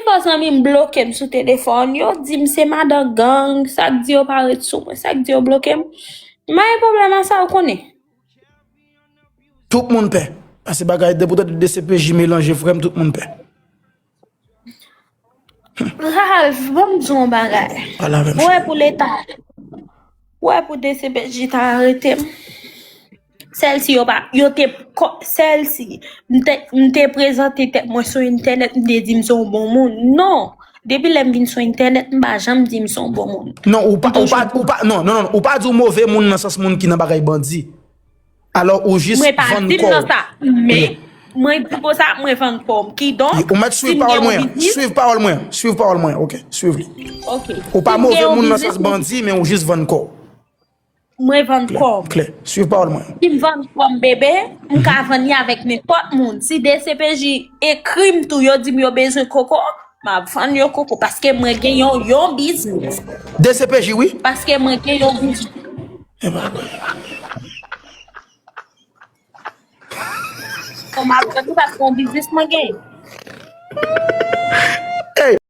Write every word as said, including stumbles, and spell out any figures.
Fò zanmi m bloke m sou telefòn, yo di m se madan gang, sa k di yo pa ret sou mwen, sa k di yo bloke m. M pa gen pwoblèm a sa, ou konnen. Tout moun pè. Pase bagay depi w tande D C P J melanje frè m, tout moun pè. Ralph, ban m di w yon bagay. Pale avè m. Ou wè pou leta, ou wè pou D C P J ta arete m. Sèl si yo pa, yo te, sèl si m te, m te prezante tèt mwen sou entènèt, m te di m se yon bon moun. Non. Depi lè m vin sou entènèt, m pa janm di m se yon bon moun. Non, ou pa, ou pa, ou pa, non, non, non, ou pa di w move moun nan sans moun ki nan bagay bandi. Alò, ou jis vann kò w. Mwen pa di l nan sa, men mwen di konsa, mwen vann kò m. Kidonk, ou mèt swiv pawòl mwen. Swiv pawòl mwen. Swiv pawòl mwen. Ok, swiv li. Ou pa move moun nan sans bandi, men ou jis vann kò w. Mwen vann kò m. Klè. Swiv pawòl mwen. Si m vann kò m, bebe, m ka vann li avèk nenpòt moun. Si D C P J ekri m tou, yo di m yo bezwen koko, m ap vann yo koko. Paske mwen gen yon, yon biznis. D C P J, wi. Paske mwen gen yon biznis. E pa Kòm ap gade, paske yon biznis mwen gen.